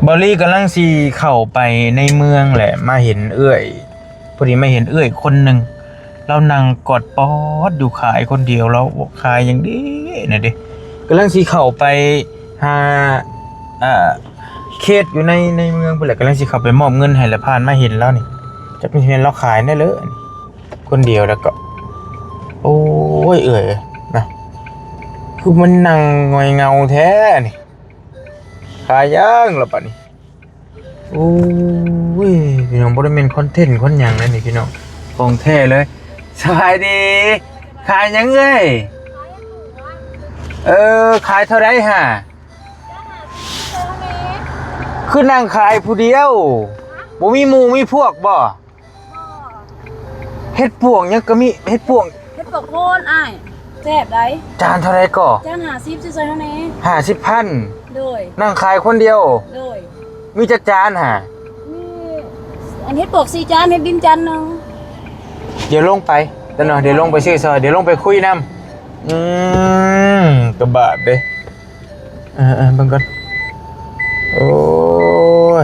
ເບົາລີກຳລັງຊິເຂົ້າໄປໃນເມືອງແຫຼະ ມາເຫັນເອື້ອຍ ພໍດີມາເຫັນເອື້ອຍຄົນໜຶ່ງ ລາວນັ່ງກອດປອດຢູ່ຂາຍຄົນດຽວ ລາວຂາຍຫຍັງເດນະເດ. ກຳລັງຊິເຂົ້າໄປຫາ ອ່າ ເຂດຢູ່ໃນ ໃນເມືອງພຸ້ນແຫຼະ ກຳລັງຊິເຂົ້າໄປມອບເງິນໃຫ້ ລະຜ່ານມາເຫັນລາວນີ້ ຈັກແມ່ນລາວຂາຍແນ່ເລີ ຄົນດຽວ ແລ້ວກໍ ໂອ້ຍ ເອື້ອຍເອີຍນະ ຄືມັນນັ່ງຫງອຍເຫງົາແທ້ນີ້. ຂາຍຫຍັງລະບາດນີ້? ໂອ້ຍ ພີ່ນ້ອງ ບໍ່ໄດ້ແມ່ນຄອນເທັນຄອນຫຍັງເດ້ນີ້ພີ່ນ້ອງ ຂອງແທ້ເລີຍ. ສະບາຍດີ ຂາຍຫຍັງເອີຍ? ເອີ ຂາຍເທົ່າໃດຫາ? ຄືນັ່ງຂາຍຜູ້ດຽວ ບໍ່ມີໝູ່ມີພວກບໍ່? ເຫັດປວກຫຍັງກໍມີ ເຫັດປວກ ເຫັດປວກໂພນອ້າຍ ແຊບໃດ໋. ຈານເທົ່າໃດກໍ? ຈານຫ້າສິບ ຊື້ຊ່ອຍເຮົາແດ່. ຫ້າສິບພັນ. ໂດຍ. ນັ່ງຂາຍຄົນດຽວ? ໂດຍ. ມີຈັກຈານຫາ? ມີ ອັນເຫັດປວກສີ່ຈານ ເຫັດດິນຈານໜຶ່ງ. ດຽວລົງໄປ ດຽວເນາະ ດຽວລົງໄປຊື້ຊ່ອຍ ດຽວລົງໄປຄຸຍນຳ. ອືມ ກະບາດເດ້. ເອີໆ ເບິ່ງກ່ອນ ໂອ້ຍ.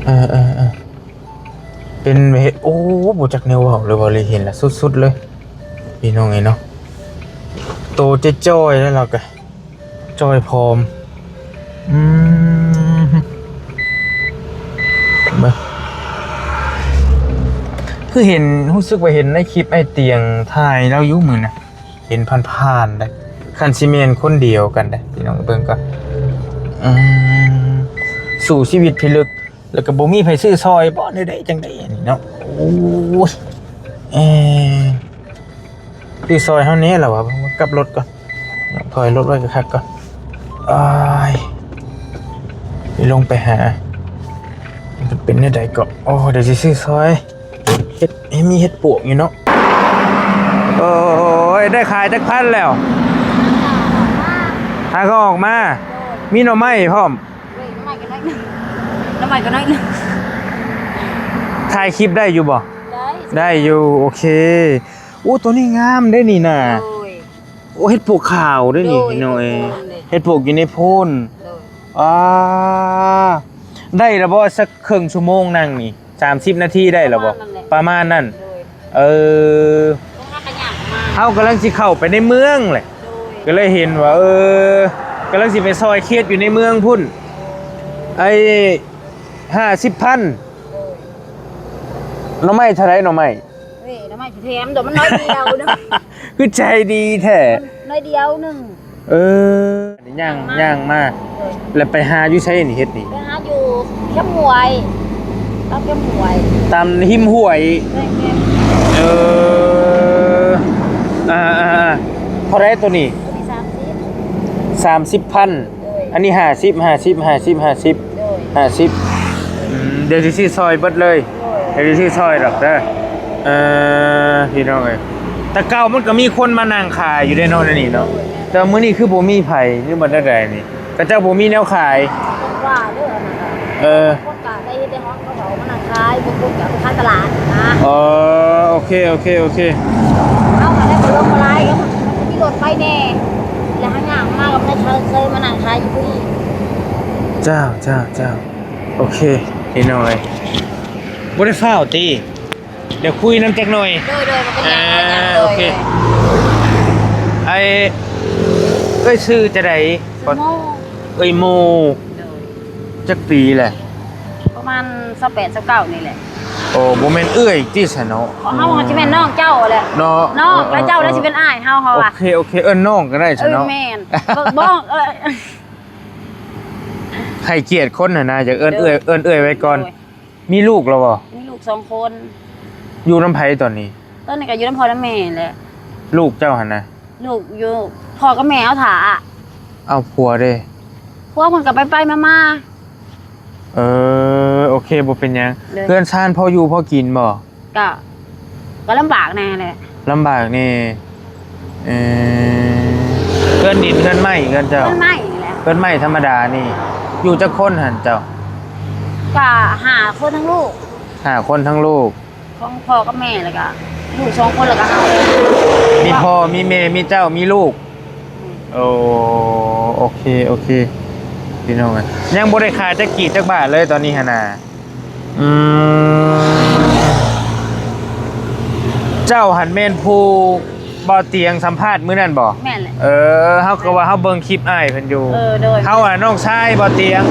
ເອີໆ ເປັນເຫັດ ໂອ້ ບໍ່ຈັກແນວເວົ້າເລີຍ ເວົ້າເລີຍ ເຫັນລະສຸດໆເລີຍ ພີ່ນ້ອງເອີຍເນາະ. ໂຕຈ່ອຍໆ ແລ້ວລາວກະຈ່ອຍຜອມ. ອືມ ເບິ່ງ ຄືເຫັນ ຮູ້ສຶກວ່າເຫັນໃນຄລິບອ້າຍຕຽງຖ່າຍລາວຢູ່ມື້ນະ. ເຫັນຜ່ານໆໄດ໋ ຄັນຊິແມ່ນຄົນດຽວກັນໄດ໋ ພີ່ນ້ອງເບິ່ງກ່ອນ. ອືມ ສູ້ຊີວິດພິລຶກ ແລ້ວກໍບໍ່ມີໃຜຊື້ຊ່ອຍບໍ່ ແນວໃດຈັ່ງໃດນີ້ເນາະ. ໂອ້ຍ ເອີ ຊື້ຊ່ອຍເຮົາແດ່ລະວ່າ ກັບລົດກ່ອນ ຖອຍລົດໄວ້ຄັກໆກ່ອນ. ອ້າຍ ໄປລົງໄປຫາ ມັນເປັນແນວໃດກໍ ໂອ້ ດຽວຊິຊື້ຊ່ອຍ. ເຫັດ ເຫັດ ມີເຫັດປວກຢູ່ເນາະ. ໂອ້ຍ ໄດ້ຂາຍຈັກພັນແລ້ວ? ຫາກໍອອກມາ ມີໜໍ່ໄມ້ພ້ອມ. ໂດຍ ໜໍ່ໄມ້ກໍໜ້ອຍໜຶ່ງ ໜໍ່ໄມ້ກໍໜ້ອຍໜຶ່ງ. ຖ່າຍຄລິບໄດ້ຢູ່ບໍ່? ໄດ້ ໄດ້ຢູ່ ໂອເຄ. ໂອ້ ໂຕນີ້ງາມເດ້ນີ້ນະ. ໂດຍ. ໂອ້ ເຫັດປວກຂາວເດ້ນີ້ ໂດຍ ພີ່ນ້ອງເອີຍ ເຫັດປວກຢູ່ໃນໂພນ. ໂດຍ. ອ່າ ໄດ້ລະບໍ່ ສັກເຄິ່ງຊົ່ວໂມງນັ່ງນີ້ ສາມສິບນາທີໄດ້ລະບໍ່? ປະມານນັ້ນແຫຼະ ປະມານນັ້ນ. ໂດຍ. ເອີ ເຮົາກຳລັງຊິເຂົ້າໄປໃນເມືອງແຫຼະ ໂດຍ ກໍເລີຍເຫັນວ່າ ເອີ ກຳລັງຊິໄປຊ່ອຍເຂດຢູ່ໃນເມືອງພຸ້ນ. ໂດຍ. ໄອ້ ຫ້າສິບພັນ. ໂດຍ. ໜໍ່ໄມ້ເທົ່າໃດ ໜໍ່ໄມ້? ເອີຍ ໜໍ່ໄມ້ຊິແຖມດອກ ມັນໜ້ອຍດຽວໜຶ່ງ. ຄືໃຈດີແທ້ ໜ້ອຍດຽວໜຶ່ງ. ເອີ ຍ່າງ ຍ່າງມາ ໂດຍ ແລ້ວໄປຫາຢູ່ໃສນີ້ ເຫັດນີ້? ໄປຫາຢູ່ແຄມຫ້ວຍ ຕາມແຄມຫ້ວຍ ຕາມຮິມຫ້ວຍ. ແມ່ນໆ. ເອີ ອ່າໆ ເທົ່າໃດໂຕນີ້? ໂຕນີ້ສາມສິບ ສາມສິບພັນ. ໂດຍ. ອັນນີ້ຫ້າສິບ ຫ້າສິບ ຫ້າສິບ ຫ້າສິບ ໂດຍ ຫ້າສິບ. ອືມ ດຽວຊິຊື້ຊ່ອຍເບິດເລີຍ. ໂດຍ. ດຽວຊິຊື້ຊ່ອຍດອກເດີ ເອີ ພີ່ນ້ອງເອີຍ. ແຕ່ເກົ່າມັນກໍມີຄົນມານັ່ງຂາຍຢູ່ເດ້ເນາະ ໃນນີ້ເນາະ. ໂດຍ. ແຕ່ມື້ນີ້ຄືບໍ່ມີໃຜ ຫຼືວ່າແນວໃດນີ້ ເຂົາເຈົ້າບໍ່ມີແນວຂາຍ. ວ່າເດີ ເອີ ຄົນກະໄດ້ເຮັດໄດ້ຮອນ ເຂົາເຈົ້າມານັ່ງຂາຍ ບາງຄົນກະໄປຂາຍຕະຫຼາດນະ. ອໍ ໂອເຄ ໂອເຄ ໂອເຄ. ເຮົາກະໄດ້ບໍ່ລົງມາຫຼາຍ ແລ້ວມັນກໍມີລົດໄປແດ່ ແລ້ວຫາຍ່າງມາກໍໄດ້ເຊີຍມານັ່ງຂາຍຢູ່ພີ້. ເຈົ້າ ເຈົ້າ ເຈົ້າ. ໂອເຄ ພີ່ນ້ອງເອີຍ ບໍ່ໄດ້ຟ້າວຕິ ດຽວຄຸຍນຳຈັກໜ່ອຍ. ໂດຍ ໂດຍ ບໍ່ເປັນຫຍັງ ອ່າ ບໍ່ເປັນຫຍັງ. ໂອເຄ ໂດຍ ໂດຍ. ອ້າຍ ເອື້ອຍຊື່ຈັ່ງໃດ? ຊື່ໂມ. ເອື້ອຍໂມ. ໂດຍ. ຈັກປີແຫຼະ? ປະມານຊາວແປດ ຊາວເກົ້ານີ້ແຫຼະ. ໂອ້ ບໍ່ແມ່ນເອື້ອຍຕິຊະເນາະ? ເຮົາກໍຊິແມ່ນນ້ອງເຈົ້າແຫຼະເນາະ. ນ້ອງ ເອີ ແລ້ວເຈົ້າ ເອີ ແລ້ວຊິເປັນອ້າຍເຮົາ ເຮົາວ່າ. ໂອເຄ ໂອເຄ ເອີ້ນນ້ອງກໍໄດ້ຊະເນາະ. ເອີ ແມ່ນ ບໍ່ ເອີ້ນ ໃຫ້ກຽດຄົນຫັ້ນນະ ຢາກເອີ້ນເອື້ອຍ ໂດຍ ເອີ້ນເອື້ອຍໄວ້ກ່ອນ. ໂດຍ. ມີລູກແລ້ວບໍ່? ມີລູກສອງຄົນ. ຢູ່ນຳໃຜຕອນນີ້? ຕອນນີ້ກໍຢູ່ນຳພໍ່ນຳແມ່ແຫຼະ. ລູກເຈົ້າຫັ້ນນະ? ລູກຢູ່ ພໍ່ກັບແມ່ເອົາຖ້າ. ເອົາ ຜົວເດ? ຜົວເພິ່ນກໍໄປໆມາໆ. ເອີ ໂອເຄ ບໍ່ເປັນຫຍັງ. ໂດຍ. ເຮືອນຊານພໍຢູ່ພໍກິນບໍ່? ກະ ກໍລຳບາກແດ່ແຫຼະ. ລຳບາກແດ່. ເອີ ເຮືອນດິນເຮືອນໄມ້ເຮືອນເຈົ້າ? ເຮືອນໄມ້ແຫຼະ. ເຮືອນໄມ້ທຳມະດານີ້. ຢູ່ຈັກຄົນຫັ້ນເຈົ້າ? ກະຫ້າຄົນທັງລູກ. ຫ້າຄົນທັງລູກ. ຂອງພໍ່ກັບແມ່ ແລ້ວກະລູກສອງຄົນ ແລ້ວກະເຮົາເອງ. ມີພໍ່ມີແມ່ມີເຈົ້າມີລູກ. ໂອ້ ໂອເຄ ໂອເຄ. ພີ່ນ້ອງເອີຍ ຍັງບໍ່ໄດ້ຂາຍຈັກກີບຈັກບາດເລີຍຕອນນີ້ຫັ້ນນະ. ອືມ ເຈົ້າຫັ້ນແມ່ນຜູ້ບ່າວຕຽງສຳພາດມື້ນັ້ນບໍ່? ແມ່ນແຫຼະ. ເອີ ເຮົາກໍວ່າເຮົາເບິ່ງຄລິບອ້າຍເພິ່ນຢູ່. ເອີ ໂດຍ. ເຮົາອະນ້ອງຊາຍບ່າວຕຽງ.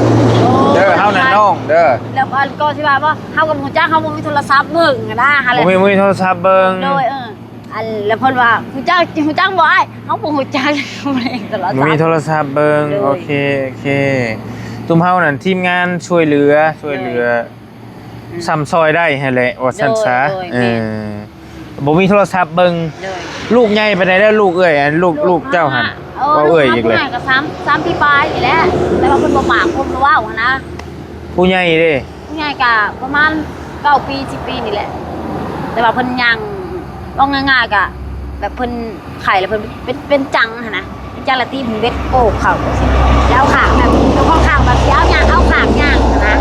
ໂອ້ ເດີ ເຮົານະນ້ອງເດີ. ແລ້ວອັນກໍຊິວ່າບໍ່ ເຮົາກໍບໍ່ຮູ້ຈັກ ເຮົາບໍ່ມີໂທລະສັບເບິ່ງຫັ້ນນະ. ບໍ່ມີ ບໍ່ມີໂທລະສັບເບິ່ງ. ໂດຍ ເອີ. ອັນ ແລ້ວເພິ່ນວ່າ ຮູ້ຈັກ ຮູ້ຈັກບໍ່ອ້າຍ? ເຮົາບໍ່ຮູ້ຈັກ ບໍ່ມີໂທລະສັບເບິ່ງ. ໂດຍ. ໂອເຄ ໂອເຄ. ຊຸມເຮົານັ້ນທີມງານຊ່ວຍເຫຼືອ ຊ່ວຍເຫຼືອ ໂດຍ ສ່ຳຊ່ອຍໄດ້ຫັ້ນແຫຼະ ວ່າຊັ້ນຊະ. ໂດຍ ໂດຍ. ເອີ ແມ່ນ ບໍ່ມີໂທລະສັບເບິ່ງ. ໂດຍ. ລູກໃຫຍ່ປານໃດແລ້ວລູກເອື້ອຍ? ອັນ ລູກ ລູກເຈົ້າຫັ້ນ ເວົ້າເອື້ອຍອີກແລ້ວ. ຜູ້ໃຫຍ່ກໍສາມ ສາມປີປາຍນີ້ແຫຼະ ແຕ່ວ່າເພິ່ນບໍ່ປາກ ເພິ່ນບໍ່ເວົ້າຫັ້ນນະ. ຜູ້ໃຫຍ່ເດ້? ຜູ້ໃຫຍ່ກະປະມານເກົ້າປີ ສິບປີນີ້ແຫຼະ ແຕ່ວ່າເພິ່ນຍ່າງ ເວົ້າງ່າຍໆ ກະແບບເພິ່ນໄຂ້ແລ້ວເພິ່ນເປັນ ເປັນຈັງຫັ້ນນະ ເປັນຈັງແລ້ວຕີເບັດໂກກເຂົ້າຈັ່ງຊີ້ ແລ້ວເອົາຂ້າງແບບເຈົ້າຂອງຂ້າງແບບຊິເອົາຍ່າງ ເອົາຂ້າງຍ່າງຫັ້ນນະ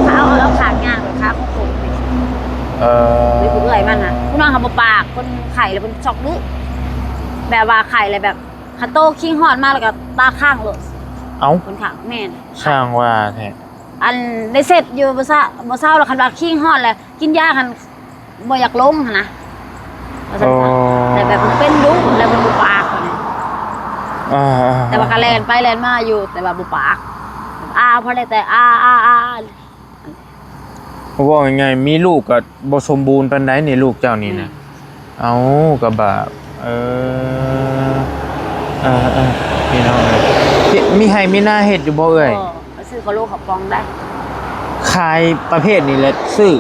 ເອົາ ເອົາຂ້າງຍ່າງແບບຂາໂຄ້ງໆ. ເອີ ເອື້ອຍມັນນະ ຜູ້ນ້ອງເຮົາບໍ່ປາກ ເພິ່ນໄຂ້ແລ້ວເພິ່ນຊອກດຸ ແບບວ່າໄຂ້ແລ້ວແບບ ຄັນໂຕຄີງຮອດມາແລ້ວກໍຕາຄ້າງໂລດ. ເອົ້າ ຄົນຂ້າງ ແມ່ນ ຊ່າງວ່າແທ້. ອັນໄດ້ເຊັດຢູ່ບໍ່ເຊົ້າ ບໍ່ເຊົ້າແລ້ວ ຄັນວ່າຄີງຮອດແລ້ວກິນຢາຫັ້ນບໍ່ຢາກລົງຫັ້ນນະ ວ່າຊັ້ນຊະ. ອໍ ແຕ່ແບບມັນເປັນດຸແລ້ວມັນບໍ່ປາກຫັ້ນນະ. ອ່າໆໆ ແຕ່ວ່າກໍແລ່ນໄປແລ່ນມາຢູ່ ແຕ່ວ່າບໍ່ປາກ ອາ ພໍໄດ້ແຕ່ອາໆໆ. ເວົ້າງ່າຍໆ ມີລູກກໍບໍ່ສົມບູນປານໃດນີ້ ລູກເຈົ້ານີ້ນະ. ອືມ ເອົ້າ ກໍບາບ ເອີ ເອີໆ ພີ່ນ້ອງເອີຍ ມີໄຮ່ມີນາເຮັດຢູ່ບໍ່ເອື້ອຍ? ບໍ່ ໄປຊື້ເຂົ້າໂລເຂົ້າປ່ອງໄດ້ ຂາຍປະເພດນີ້ແຫຼະ ຊື້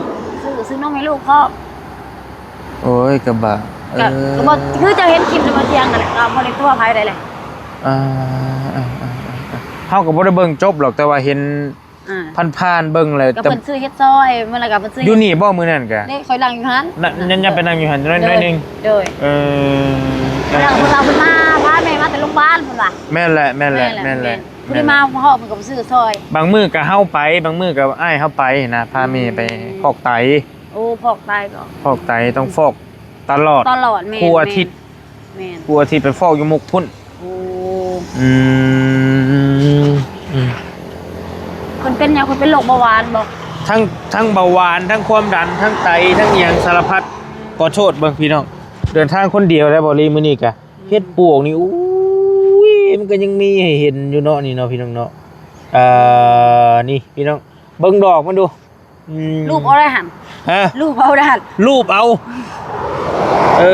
ຊື້ ຊື້ນົມໃຫ້ລູກພ້ອມ. ໂອ້ຍ ກໍບາບ ກໍ ເອີ ກໍບໍ່ ຄືເຈົ້າເຫັນຄລິບໃນມື້ທ່ຽງຫັ້ນແຫຼະ ກໍບໍ່ໄດ້ຕົວະໃຜໄດ້ແຫຼະ. ອ່າ ເຮົາກໍບໍ່ໄດ້ເບິ່ງຈົບຫຼອກ ແຕ່ວ່າເຫັນ ອ່າ ຜ່ານໆເບິ່ງແລ້ວ ກໍເພິ່ນຊື້ເຮັດຊອຍ ມື້ນັ້ນກໍເພິ່ນຊື້ ຢູ່ນີ້ບໍ່ມື້ນັ້ນກະ ເດ້ ຂ້ອຍນັ່ງຢູ່ຫັ້ນ ນະ ຍັງ ຍັງໄປນັ່ງຢູ່ຫັ້ນໜ້ອຍໜຶ່ງ. ໂດຍ ເອີ ແລ້ວເພິ່ນວ່າເພິ່ນມາ ພາແມ່ມາແຕ່ໂລງບານເພິ່ນວ່າ. ແມ່ນແຫຼະ ແມ່ນແຫຼະ ແມ່ນແຫຼະ ແມ່ນແຫຼະ ຜູ້ທີ່ມາພໍ້ເພິ່ນກໍໄປຊື້ຊອຍ. ບາງມື້ກໍເຮົາໄປ ບາງມື້ກໍອ້າຍເຮົາໄປນະ ພາແມ່ໄປ ອືມ ຟອກໄຕ. ໂອ້ ຟອກໄຕກໍ ຟອກໄຕຕ້ອງຟອກຕະຫຼອດ ຕະຫຼອດ ແມ່ນ ທຸກອາທິດ ແມ່ນ ແມ່ນ ທຸກອາທິດໄປຟອກຢູ່ມຸກພຸ້ນ. ໂອ້ ອືມ ອືມ ເພິ່ນເປັນຫຍັງ? ເພິ່ນເປັນໂລກເບົາຫວານບໍ່? ທັງ ທັງເບົາຫວານ ທັງຄວາມດັນ ທັງໄຕ ທັງອີ່ຫຍັງສາລະພັດ. ຂໍໂທດເບິ່ງພີ່ນ້ອງ ເດີນທາງຄົນດຽວໄດ້ບໍ່ລີ້ມື້ນີ້ກະ ອືມ ເຫັດປວກນີ້ ໂອ້ຍ ມັນກໍຍັງມີໃຫ້ເຫັນຢູ່ເນາະ ນີ້ເນາະ ພີ່ນ້ອງເນາະ. ອ່າ ນີ້ພີ່ນ້ອງ ເບິ່ງດອກມັນດູ. ອືມ ລູບເອົາໄດ້ຫັ້ນ. ຮະ? ລູບເອົາໄດ້ຫັ້ນ ລູບເອົາ. ເອີ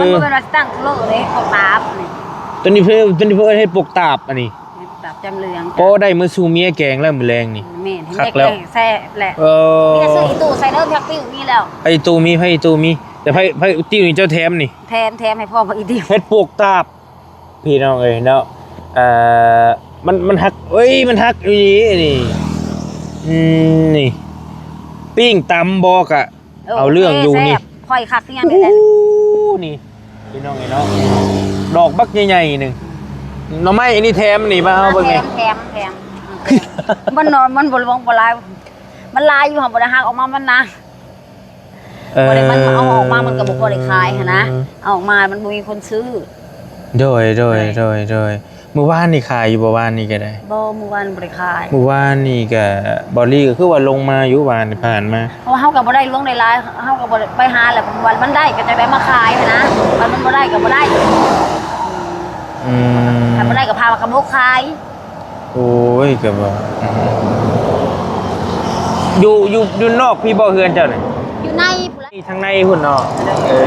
ມັນບໍ່ແມ່ນວ່າຕັ້ງໂລເດ້ ປວກຕາບນີ້ ຕົວນີ້ເພິ່ນ ຕົວນີ້ເພິ່ນເອີ້ນເຫັດປວກຕາບ ອັນນີ້ເຫັດປວກຕາບຈຳເຫຼືອງ. ພໍໄດ້ມື້ສູ່ເມຍແກງແລ້ວມື້ແລງນີ້. ແມ່ນ ຄັກແລ້ວ ແກງແຊບແຫຼະ. ເອີ ມີແຕ່ຊື້ອີຕູ້ໃສ່ເດີ ຜັກຕິ້ວມີແລ້ວ ໄຜອີຕູ້ມີ ໄຜອີຕູ້ມີ. ແຕ່ໄຜ ໄຜຕິ້ວນີ້ເຈົ້າແຖມນີ້? ແຖມ ແຖມໃຫ້ພໍ່ ຜັກອີຕູ້. ເຫັດປວກຕາບ ພີ່ນ້ອງເອີຍເນາະ ເອີ ມັນ ມັນຫັກ ເອີຍ ມັນຫັກອີ່ຫຼີນີ້. ອືມ ນີ້ ປີ້ງຕຳບໍ່ກະ ເອີ ເອົາເລື່ອງຢູ່ນີ້ ແຊບ ຂ້ອຍຄັກຄືຫຍັງນີ້ແຫຼະ. ໂອ້ ນີ້ ພີ່ນ້ອງເອີຍເນາະ ດອກບັກໃຫຍ່ໆໜຶ່ງ. ໜໍ່ໄມ້ອັນນີ້ແຖມນີ້ ມາເອົາເບິ່ງນີ້ ແຖມ ແຖມ ແຖມ. ມັນ ມັນບໍ່ຫຼວງບໍ່ຫຼາຍ ມັນຫຼາຍຢູ່ ເຮົາບໍ່ໄດ້ຫັກອອກມາ ມັນໜາ. ເອີ ບໍ່ໄດ້ ມັນເອົາອອກມາ ມັນກໍບໍ່ພໍໄດ້ຂາຍຫັ້ນນະ ເອີ ເອົາອອກມາມັນບໍ່ມີຄົນຊື້. ໂດຍ ໂດຍ ໂດຍ ໂດຍ. ມື້ວານນີ້ຂາຍຢູ່ບໍ່? ວານນີ້ກໍໄດ້ ບໍ່ ມື້ວານບໍ່ໄດ້ຂາຍ. ມື້ວານນີ້ກໍ ບອລລີກໍຄືວ່າລົງມາຢູ່ ວານນີ້ຜ່ານມາ ເພາະວ່າເຮົາກໍບໍ່ໄດ້ຫຼວງໄດ້ຫຼາຍ ເຮົາກໍບໍ່ໄດ້ໄປຫາ ແລ້ວວັນມັນໄດ້ກໍຈະໄດ້ມາຂາຍຫັ້ນນະ ວັນມັນບໍ່ໄດ້ກໍບໍ່ໄດ້. ອືມ ຖ້າບໍ່ໄດ້ກໍພາວ່າກະບົກຂາຍ. ໂອ້ຍ ກໍບໍ່ ຢູ່ ຢູ່ ຢູ່ນອກພີ້ບໍ່ເຮືອນເຈົ້ານີ້? ຢູ່ໃນພຸ້ນແຫຼະ ທາງໃນພຸ້ນເນາະ. ເອີ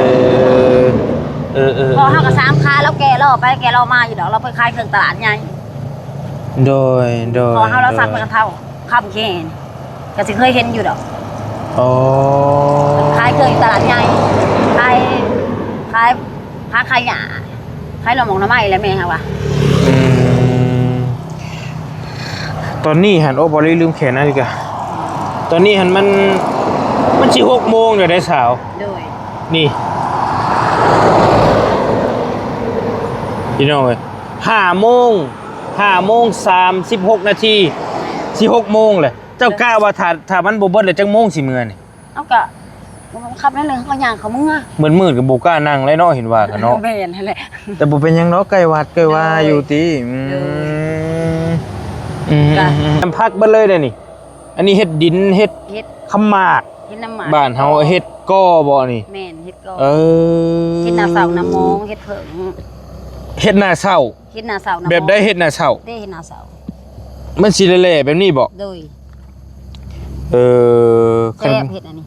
ເອີ ເອີ ເພາະເຮົາກໍສາມຂາ ລາວແກ່ລໍ້ໄປແກ່ລໍ້ມາຢູ່ດອກ ລາວໄປຂາຍເຄື່ອງຕະຫຼາດໃຫຍ່. ໂດຍ ໂດຍ ເພາະເຮົາລາວສັກ ໂດຍ ເປັນກະເທົາ ຄຳເຂນ ກໍຊິເຄີຍເຫັນຢູ່ດອກ. ອໍ ຂາຍເຄື່ອງຢູ່ຕະຫຼາດໃຫຍ່ ຂາຍ ຂາຍຜັກຂາຍຫຍ້າ ຂາຍໜໍ່ໝົກໜໍ່ໄມ້ແຫຼະແມ່ເຮົາວ່າ. ອືມ ຕອນນີ້ຫັ້ນ ໂອ້ ບໍລິລືມແຂນນາລິກາ ຕອນນີ້ຫັ້ນມັນ ມັນຊິຫົກໂມງແລ້ວເດ້ສາວ. ໂດຍ ນີ້ ພີ່ນ້ອງເອີຍ ຫ້າໂມງ ຫ້າໂມງສາມສິບຫົກນາທີ ຊິຫົກໂມງແຫຼະ. ເຈົ້າ ເອີ ກະວ່າຖ້າ ຖ້າມັນບໍ່ເບິດແລ້ວຈັກໂມງຊິເມືອນີ້? ເອົາກະ ມັນຄ່ຳແລ້ວ ເຮົາກໍຍ່າງເຂົ້າເມືອ ມືດໆກໍບໍ່ກ້ານັ່ງແລ້ວເນາະ ເຫັນວ່າກັນເນາະ. ແມ່ນຫັ້ນແຫຼະ ແຕ່ບໍ່ເປັນຫຍັງດອກ ໃກ້ວັດໃກ້ວາ ໂດຍ ຢູ່ຕິ. ອືມ ໂດຍ ອືມ ກໍ ອືມ ອືມ ນຳຜັກເບິດເລີຍເດ້ນີ້. ອັນນີ້ເຮັດດິນ ເຮັດ ເຮັດ ຄຳໝາກ ເຮັດນຳໝາກ ບ້ານເຮົາເຮັດກໍບໍ່ນີ້? ແມ່ນ ເຮັດກໍ ເອີ ເຮັດໜ້າເສົາໜ້າມອງ ເຮັດເຜິ້ງ ເຮັດໜ້າເສົາ ເຮັດໜ້າເສົາໜ້າມອງ. ແບບໃດເຮັດໜ້າເສົາ? ເດ້ ເຮັດໜ້າເສົາ ມັນຊິແຫຼະໆແບບນີ້ບໍ່? ໂດຍ ເອີ ແຊບ ຄັນ ເຮັດອັນນີ້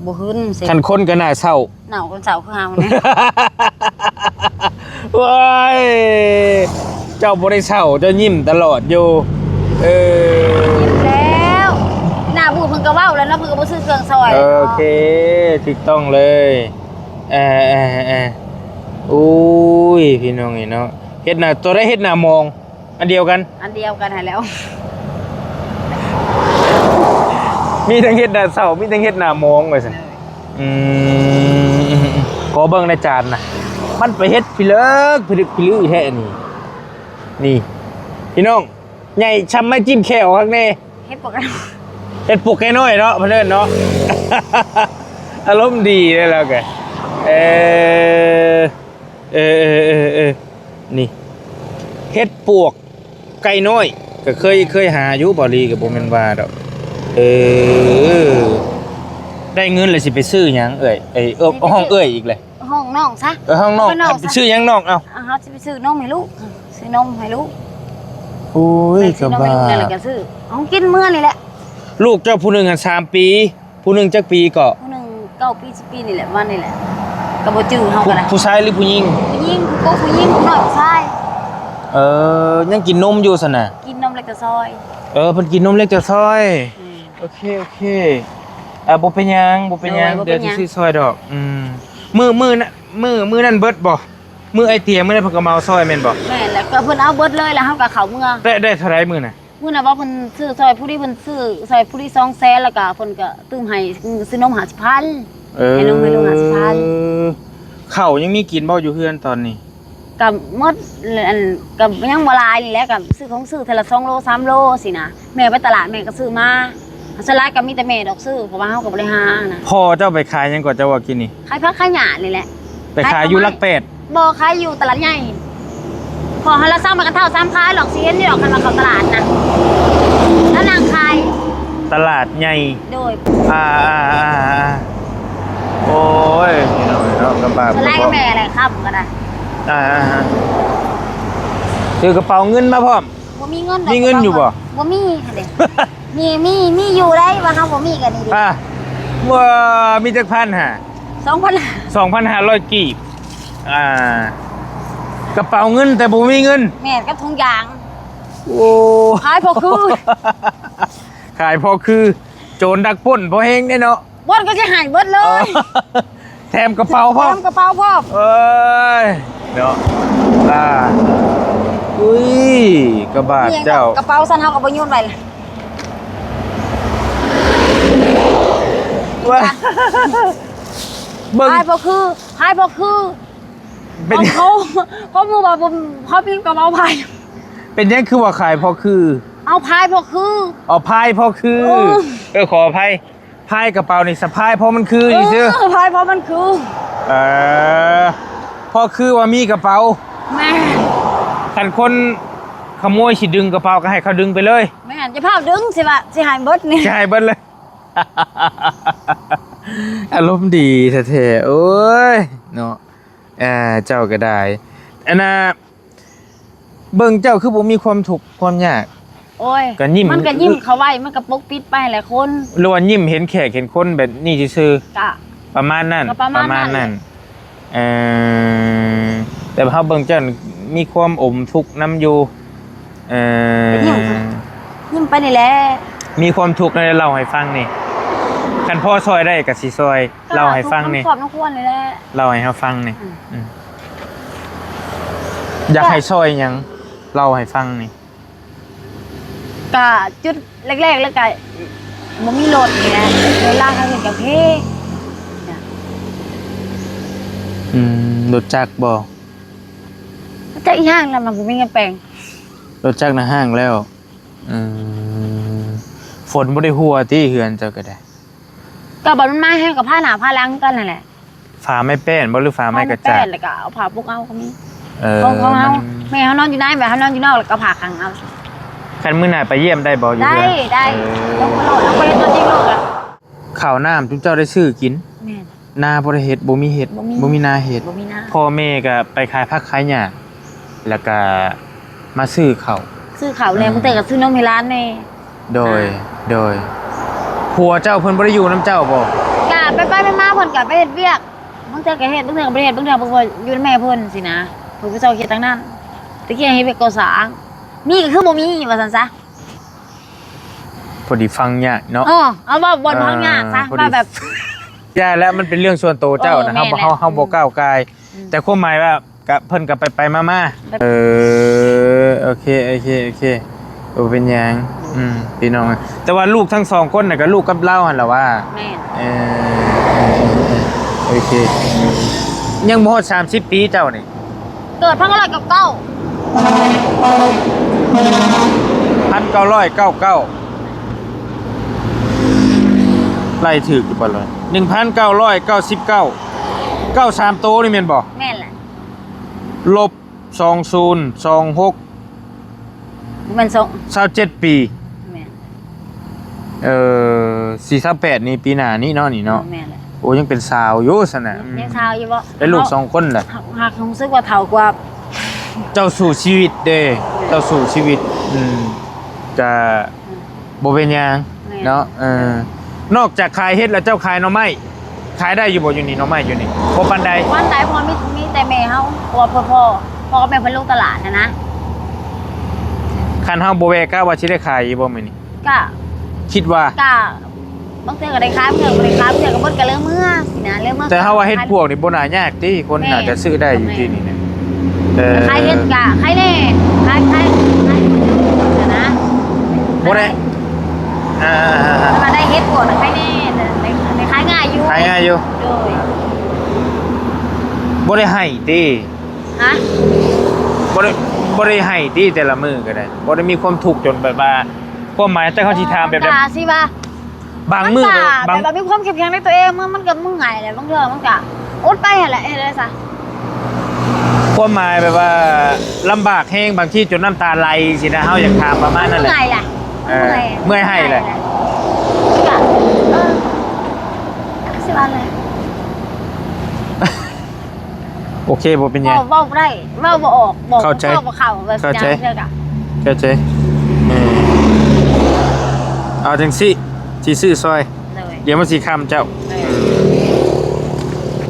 ບໍ່ຫືນ ຄັນຄົນກໍໜ້າເສົ້າ ເໜົ່າຄົນເສົ້າຄືເຮົານີ້. ໂອ້ຍ ເຈົ້າບໍ່ໄດ້ເສົ້າ ເຈົ້າຍິ້ມຕະຫຼອດຢູ່. ເອີ ຍິ້ມແລ້ວ ໜ້າບູດເພິ່ນກໍເວົ້າແລ້ວເນາະ ເພິ່ນກໍບໍ່ຊື້ເຄື່ອງຊ່ອຍ. ເອີ ໂອເຄ ຖືກຕ້ອງເລີຍ. ເອີ ເອີ ເອີ ໂອ້ຍ ພີ່ນ້ອງເອີຍເນາະ ເຮັດໜ້າ ຕົວໃດເຮັດໜ້າມອງ? ອັນດຽວກັນ ອັນດຽວກັນຫັ້ນແຫຼ້ວ. ມີທັງເຮັດໜ້າເສົ້າ ມີທັງເຮັດໜ້າມອງວ່າຊັ້ນ. ເອີ ອືມ ຂໍເບິ່ງໃນຈານນະ ມັນໄປເຮັດພິລຶກພິລຶກພິລຶກແທ້ນີ້. ນີ້ ພີ່ນ້ອງ ໃຫຍ່ຊ່ຳໄມ້ຈິ້ມແຂ້ວຄັກແນ່. ເຮັດປົກ ເຮັດປົກໄກ່ນ້ອຍເນາະ ເພິ່ນເອີ້ນເນາະ. ອາລົມດີເດ້ລາວກະ ເອີ ເອີ ເອີ ເອີ ນີ້ ເຮັດປວກໄກ່ນ້ອຍ ກໍເຄີຍ ເຄີຍຫາຢູ່ ບ່າວລີກໍບໍ່ແມ່ນວ່າດອກ. ເອີ ໄດ້ເງິນແລ້ວຊິໄປຊື້ຫຍັງເອື້ອຍ? ເອີ ເອີ ຮ້ອງເອື້ອຍອີກແຫຼະ ຮ້ອງນ້ອງຊະ. ເອີ ຮ້ອງນ້ອງ ເອົາໄປນ້ອງຊະ ຊື້ຫຍັງນ້ອງ? ເອົາ ເຮົາຊິໄປຊື້ນົມໃຫ້ລູກ ຊື້ນົມໃຫ້ລູກ. ໂອ້ຍ ແມ່ຊື້ນົມໃຫ້ລູກ ກະບ້າ ແລ້ວກະຊື້ຂອງກິນເມືອນີ້ແຫຼະ. ລູກເຈົ້າຜູ້ໜຶ່ງຫັ້ນສາມປີ ຜູ້ໜຶ່ງຈັກປີເກາະ? ຜູ້ໜຶ່ງເກົ້າປີ ສິບປີນີ້ແຫຼະ ປະມານນີ້ແຫຼະ ກໍບໍ່ຈື່ເຮົາກໍໄດ້. ຜູ້ຊາຍຫຼືຜູ້ຍິງ? ຜູ້ຍິງ ຜູ້ໂກຜູ້ຍິງ ຜູ້ນ້ອຍຜູ້ຊາຍ. ເອີ ຍັງກິນນົມຢູ່ຊັ້ນນະ? ກິນນົມເລັກແຕ່ຊອຍ. ເອີ ເພິ່ນກິນນົມເລັກແຕ່ຊອຍ. ອືມ ໂອເຄ ໂອເຄ ເອີ ບໍ່ເປັນຫຍັງ ບໍ່ເປັນຫຍັງ ໂດຍ ບໍ່ເປັນຫຍັງ ດຽວຊິຊື້ຊ່ອຍດອກ. ອືມ ມື້ ມື້ນັ້ນ ມື້ ມື້ນັ້ນເບິດບໍ່? ມື້ໄອເຕຍມື້ນັ້ນເພິ່ນກໍເອົາຊ່ອຍແມ່ນບໍ່? ແມ່ນແຫຼະ ກໍເພິ່ນເອົາເບິດເລີຍ ແລ້ວເຮົາກໍເຂົ້າເມືອ. ໄດ້ ໄດ້ເທົ່າໃດມື້ນັ້ນ? ມື້ນັ້ນວ່າເພິ່ນຊື້ຊ່ອຍຜູ້ນີ້ ເພິ່ນຊື້ຊ່ອຍຜູ້ນີ້ສອງແສນ ແລ້ວກໍເພິ່ນກໍຕື່ມໃຫ້ ຊື້ນົມຫ້າສິບພັນ. ເອີ ໃຫ້ນົມໃຫ້ລູກຫ້າສິບພັນ. ເຂົ້າຍັງມີກິນບໍ່ຢູ່ເຮືອນຕອນນີ້? ກໍໝົດ ອັນ ກໍຍັງບໍ່ຫຼາຍນີ້ແຫຼະ ກໍຊື້ຂອງຊື້ເທື່ອລະສອງໂລສາມໂລຊີ້ນະ. ແມ່ໄປຕະຫຼາດແມ່ກໍຊື້ມາ ສ່ວນຫຼາຍກໍມີແຕ່ແມ່ດອກຊື້ ເພາະວ່າເຮົາກໍບໍ່ໄດ້ຫານະ. ພໍ່ເຈົ້າໄປຂາຍຫຍັງກໍ ເຈົ້າວ່າກິນນີ້? ຂາຍຜັກຂາຍຫຍ້ານີ້ແຫຼະ. ໄປຂາຍຢູ່ຫຼັກແປດ? ບໍ່ ຂາຍຢູ່ຕະຫຼາດໃຫຍ່. ພໍເຮົາລະເຊົາມາກັນເທົ່າຊ້ຳຂາຍຫຼອກ ຊິເຫັນຢູ່ດອກ ຄັນວ່າເຂົ້າຕະຫຼາດນະ ລະນັ່ງຂາຍຕະຫຼາດໃຫຍ່. ໂດຍ ອ່າໆໆໆ ໂອ້ຍ ພີ່ນ້ອງເອີຍເນາະ ລຳບາກ ສະໄລແມ່ແຫຼະ ຄຳກໍໄດ້. ອ່າໆໆ ຖືກະເປົາເງິນມາພ້ອມ. ບໍ່ມີເງິນດອກ. ມີເງິນຢູ່ບໍ່? ບໍ່ມີຫັ້ນເດ້. ມີ ມີ ມີຢູ່ໄດ໋ ວ່າເຮົາບໍ່ມີກໍນີ້ເດ້. ອ່າ ວ່າມີຈັກພັນຫາ? ສອງພັນ ສອງພັນຫ້າຮ້ອຍກີບ. ອ່າ ກະເປົາເງິນແຕ່ບໍ່ມີເງິນ. ແມ່ນ ກັບຖົງຢາງ. ໂອ້ ຂາຍພໍຄື ຂາຍພໍຄື ໂຈນດັກປຸ້ນພໍແຮງເດ້ເນາະ. ບ່ອນກໍຊິໃຫ້ເບິດເລີຍ. ເອີ ແຖມກະເປົາພ້ອມ ແຖມກະເປົາພ້ອມ. ເອີຍ ເນາະ ອ່າ ອຸ້ຍ ກະບາດເຈົ້າ ກະເປົາຊັ້ນເຮົາກໍບໍ່ໂຍນໄວ້ລະ. ເບິ່ງ ຂາຍພໍຄື ຂາຍພໍຄື ເປັນ ເຂົາ ເຂົາ ເຂົາບອກວ່າ ເຂົາມີກະເປົາພາຍ. ເປັນຫຍັງຄືວ່າຂາຍພໍຄື? ເອົາພາຍພໍຄື. ເອົາພາຍພໍຄື. ເອີ ເອີ ຂໍອະໄພ. ພາຍກະເປົານີ້ສະພາຍພໍມັນຄືຊື່ໆ. ເອີ ພາຍພໍມັນຄື. ເອີ ພໍຄືວ່າມີກະເປົາ. ແມ່ນ. ຄັນຄົນຂະໂມຍຊິດຶງກະເປົາກໍໃຫ້ເຂົາດຶງໄປເລີຍ. ແມ່ນ. ຢ່າພາວດຶງ ຊິວ່າ ຊິໃຫ້ເບິດນີ້. ຊິໃຫ້ເບິດເລີຍ. ອາລົມດີແທ້ໆ ໂອ້ຍ ເນາະ. ອ່າ ເຈົ້າກໍໄດ້ ອັນນ່າ ເບິ່ງເຈົ້າຄືບໍ່ມີຄວາມທຸກຄວາມຍາກ. ໂອ້ຍ ກໍຍິ້ມ ມັນກໍຍິ້ມເຂົ້າໄວ້ ມັນກໍປົກປິດໄປແຫຼະຄົນ. ຫຼືວ່າຍິ້ມເຫັນແຂກເຫັນຄົນແບບນີ້ຊື່ໆ? ກະປະມານນັ້ນ ປະມານນັ້ນ. ເອີ ແຕ່ເຮົາເບິ່ງເຈົ້າມີຄວາມອົມທຸກນຳຢູ່. ເອີ ຍິ້ມ ຍິ້ມໄປນີ້ແຫຼະ. ມີຄວາມທຸກແນວໃດເລົ່າໃຫ້ຟັງນີ້. ຄັນພໍຊ່ອຍໄດ້ກໍຊິຊ່ອຍ. ເລົ່າໃຫ້ຟັງນີ້ ຄວາມຄວນນີ້ແຫຼະ ເລົ່າໃຫ້ເຮົາຟັງນີ້. ອືມ ອືມ ຢາກໃຫ້ຊ່ອຍຫຍັງ ເລົ່າໃຫ້ຟັງນີ້. ກະຈຸດແລກໆ ແລ້ວກະບໍ່ມີລົດນີ້ແຫຼະ ເວລາເຮົາເຮັດກາເຟ. ອືມ ລົດຈັກບໍ່? ຈັກອີຫຍັງລະ ມັນບໍ່ມີເງິນແປງ. ລົດຈັກນະຮ້າງແລ້ວ. ອືມ ຝົນບໍ່ໄດ້ຫົວຕິເຮືອນເຈົ້າກໍໄດ້? ກໍບັດມັນມາແຮງກໍພາໜ້າພາຫຼັງກັນຫັ້ນແຫຼະ. ຝາໄມ້ແປ້ນບໍ່ ຫຼືຝາໄມ້ກະຈາດ? ຝາໄມ້ແປ້ນ ແລ້ວກໍເອົາຜ້າປົກເອົາກໍມີ. ເອີ ຂອງ ຂອງເຮົາ ມັນ ແມ່ເຮົານອນຢູ່ໃນ ແບບເຮົານອນຢູ່ນອກ ແລ້ວກໍຜ້າຂັງເອົາ. ຄັນມື້ໜ້າໄປຢ້ຽມໄດ້ບໍ່ຢູ່ ໄດ້ ເຮືອນ? ໄດ້ ເອີ ລົງມາໂລດ ເຮົາບໍ່ເຫັນຕົວຈິງໂລດອະ. ເຂົ້ານ້ຳຈຸມເຈົ້າໄດ້ຊື້ກິນ? ແມ່ນ. ນາບໍ່ໄດ້ເຮັດ ບໍ່ມີເຮັດ ບໍ່ມີ ບໍ່ມີນາເຮັດ. ບໍ່ມີນາ. ພໍ່ແມ່ກໍໄປຂາຍຜັກຂາຍຫຍ້າ ແລ້ວກໍມາຊື້ເຂົ້າ ຊື້ເຂົ້າແດ່ ອືມ ບາງເທື່ອກໍຊື້ນົມໃຫ້ຫຼານແດ່. ໂດຍ ອ່າ ໂດຍ. ຜົວເຈົ້າເພິ່ນບໍ່ໄດ້ຢູ່ນຳເຈົ້າບໍ່? ກະໄປໆມາໆ ເພິ່ນກະໄປເຮັດວຽກ ບາງເທື່ອກະເຮັດ ບາງເທື່ອກະບໍ່ໄດ້ເຮັດ ບາງເທື່ອເພິ່ນກໍຢູ່ນຳແມ່ເພິ່ນຊີ້ນະ ເພິ່ນກໍເຈົ້າເຮັດທາງນັ້ນ. ແຕ່ກີ້ເຮັດວຽກກໍ່ສ້າງ ມີກໍຄືບໍ່ມີວ່າຊັ້ນຊະ. ພໍດີຟັງຍາກເນາະ. ເອີ ເອົາເວົ້າບ່ອນ ເອີ ຟັງຍາກຊະ ພໍດີ ວ່າແບບ ຢ່າແລ້ວ ມັນເປັນເລື່ອງສ່ວນໂຕເຈົ້ານະ. ເອີ ເຮົາ ແມ່ນແຫຼະ ເຮົາ ເຮົາບໍ່ ອືມ ກ້າວກ່າຍ ອືມ ແຕ່ຄວາມໝາຍວ່າ ກະເພິ່ນກໍໄປໆມາໆ ແບບ ເອີ ໂອເຄ ໂອເຄ ໂອເຄ ບໍ່ເປັນຫຍັງ ອືມ ພີ່ນ້ອງ. ແຕ່ວ່າລູກທັງສອງຄົນນະ ກໍລູກກັບລາວຫັ້ນລະວ່າ. ແມ່ນ. ເອີ ເອີ ເອີ ເອີ ໂອເຄ ຍັງບໍ່ຮອດສາມສິບປີເຈົ້ານີ້. ເກີດພັນເກົ້າຮ້ອຍເກົ້າສິບເກົ້າ ພັນເກົ້າຮ້ອຍເກົ້າສິບເກົ້າ ໄລ່ຖືກຢູ່ບໍ່ລະ ໜຶ່ງພັນເກົ້າຮ້ອຍເກົ້າສິບເກົ້າ ເກົ້າສາມໂຕນີ້ແມ່ນບໍ່? ແມ່ນແຫຼະ. ລົບສອງສູນສອງຫົກ ແມ່ນສອງ ຊາວເຈັດປີ. ແມ່ນ. ເອີ ຊິຊາວແປດນີ້ ປີໜ້ານີ້ເນາະ ນີ້ເນາະ. ແມ່ນແຫຼະ. ໂອ້ ຍັງເປັນສາວຢູ່ຊັ້ນນະ. ອືມ ຍັງສາວຢູ່ບໍ່? ໄດ້ລູກສອງຄົນແຫຼະ. ຫາກ ຫາກຮູ້ສຶກວ່າເຖົ້າກວ່າ ເຈົ້າສູ້ຊີວິດເດ້ ເຈົ້າສູ້ຊີວິດ. ອືມ ກະ ອືມ ບໍ່ເປັນຫຍັງ ແມ່ນ ເນາະ. ເອີ ນອກຈາກຂາຍເຫັດແລ້ວ ເຈົ້າຂາຍໜໍ່ໄມ້ ຂາຍໄດ້ຢູ່ບໍ່? ຢູ່ນີ້ໜໍ່ໄມ້ຢູ່ນີ້ບໍ່ປານໃດ. ປານໃດ ເພາະວ່າມີ ມີແຕ່ແມ່ເຮົາ ເພາະວ່າພໍ່ ພໍ່ກັບແມ່ເພິ່ນລົງຕະຫຼາດຫັ້ນນະ. ຄັນເຮົາບໍ່ແວ່ ກະວ່າຊິໄດ້ຂາຍຢູ່ບໍ່ມື້ນີ້? ກະ ຄິດວ່າ ກະ ບາງເທື່ອກໍໄດ້ຂາຍ ບາງເທື່ອກໍບໍ່ໄດ້ຂາຍ ບາງເທື່ອກໍເບິດກໍເລີຍເມືອຊີ້ນະ ເລີຍເມືອ. ແຕ່ເຮົາວ່າເຮັດພວກນີ້ບໍ່ໜ້າຍາກຕິ ຄົນໜ້າຈະຊື້ໄດ້ຢູ່ຕິນີ້ນະ. ເອີ ຂາຍເຫັດກະຂາຍແດ່ ຂາຍ ຂາຍ ຂາຍຫັ້ນນະ. ບໍ່ໄດ້ ອ່າ ແຕ່ວ່າໄດ້ເຫັດພວກນະຂາຍແດ່ ໄດ້ ໄດ້ຂາຍງ່າຍຢູ່ ຂາຍງ່າຍຢູ່. ໂດຍ. ບໍ່ໄດ້ໃຫ້ຕິ? ຮະ? ບໍ່ໄດ້ ບໍ່ໄດ້ໃຫ້ຕິ ແຕ່ລະມື້ກໍໄດ້? ບໍ່ໄດ້ມີຄວາມທຸກຈົນແບບວ່າ ຄວາມໝາຍ ແຕ່ເຮົາຊິຖາມແບບໃດ? ກະຊິວ່າ ບາງມື້ ມັນກະ ບາງ ແບບວ່າມີຄວາມເຂັ້ມແຂງໃນຕົວເອງ ມັນ ມັນກະເມື່ອຍແຫຼະ ບາງເທື່ອມັນກະອົດໄປຫັ້ນແຫຼະ ເຮັດໄດ້ຊະ. ຄວາມໝາຍແບບວ່າລຳບາກແຮງ ບາງທີຈົນນ້ຳຕາໄຫຼຊີ້ນະ ເຮົາຢາກຖາມປະມານນັ້ນແຫຼະ. ເມື່ອຍແຫຼະ ເອີ ເມື່ອຍ ເມື່ອຍໄຫ້ແຫຼະ ກະ ເອີ ກະຊິວ່າແຫຼະ. ໂອເຄ ບໍ່ເປັນຫຍັງ ເວົ້າ ເວົ້າບໍ່ໄດ້ ເວົ້າບໍ່ອອກ ບອກ ເຂົ້າໃຈ ເວົ້າບໍ່ເຂົ້າ ເຂົ້າໃຈ ເຂົ້າໃຈ. ເອີ ເອົາຈັ່ງຊີ້ ຊິຊື້ຊ່ອຍ ໂດຍ ດຽວມັນຊິຄ່ຳເຈົ້າ. ໂດຍ.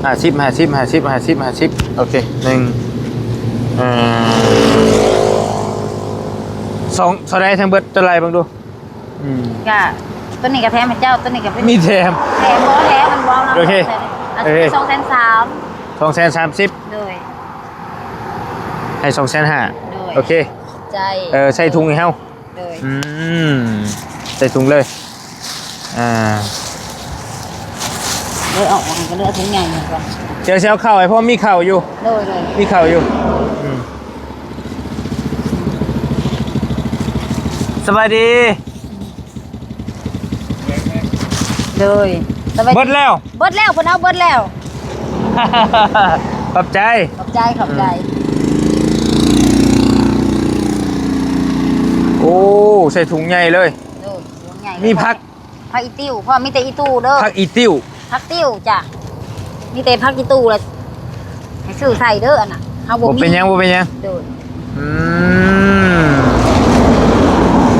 ຫ້າສິບ ຫ້າສິບ ຫ້າສິບ ຫ້າສິບ ຫ້າສິບ ໂອເຄ ໜຶ່ງ ເອີ ສອງ ເທົ່າໃດທັງເບິດ ເຈົ້າໄລ່ເບິ່ງດູ. ອືມ ກະ ໂຕນີ້ກະແຖມໃຫ້ເຈົ້າ ໂຕນີ້ກະເປັນ ມີແຖມ ແຖມບໍ່ແຖມ ມັນເວົ້ານຳ. ໂອເຄ ໂອເຄ ສອງແສນສາມ ສອງແສນສາມສິບ. ໂດຍ. ໃຫ້ສອງແສນຫ້າ. ໂດຍ. ໂອເຄ ໃຈ ເອີ ໃສ່ຖົງໃຫ້ເຮົາ. ໂດຍ. ອືມ ໃສ່ຖົງເລີຍ. ອ່າ ເລືອກເອົາ ເລືອກເອົາຖົງໃຫຍ່ກ່ອນ ດຽວຊິເອົາເຂົ້າໃຫ້ ເພາະມີເຂົ້າຢູ່. ໂດຍ ໂດຍ. ມີເຂົ້າຢູ່. ອືມ ສະບາຍດີ. ໂດຍ ສະບາຍດີ. ເບິດແລ້ວ ເບິດແລ້ວ ເພິ່ນເອົາເບິດແລ້ວ. ຂອບໃຈ ຂອບໃຈ ຂອບໃຈ. ອືມ ໂອ້ ໃສ່ຖົງໃຫຍ່ເລີຍ. ໂດຍ ຖົງໃຫຍ່ ມີຜັກ ຜັກອີຕິວ ເພາະມີແຕ່ອີຕູເດີ ຜັກອີຕິວ. ຜັກຕິວຈ້ະ ມີແຕ່ຜັກອີຕູລະ ໃຫ້ຊື້ໃສ່ເດີ ອັນນະ ເຮົາບໍ່ມີ. ບໍ່ເປັນຫຍັງ ບໍ່ເປັນຫຍັງ. ໂດຍ. ອື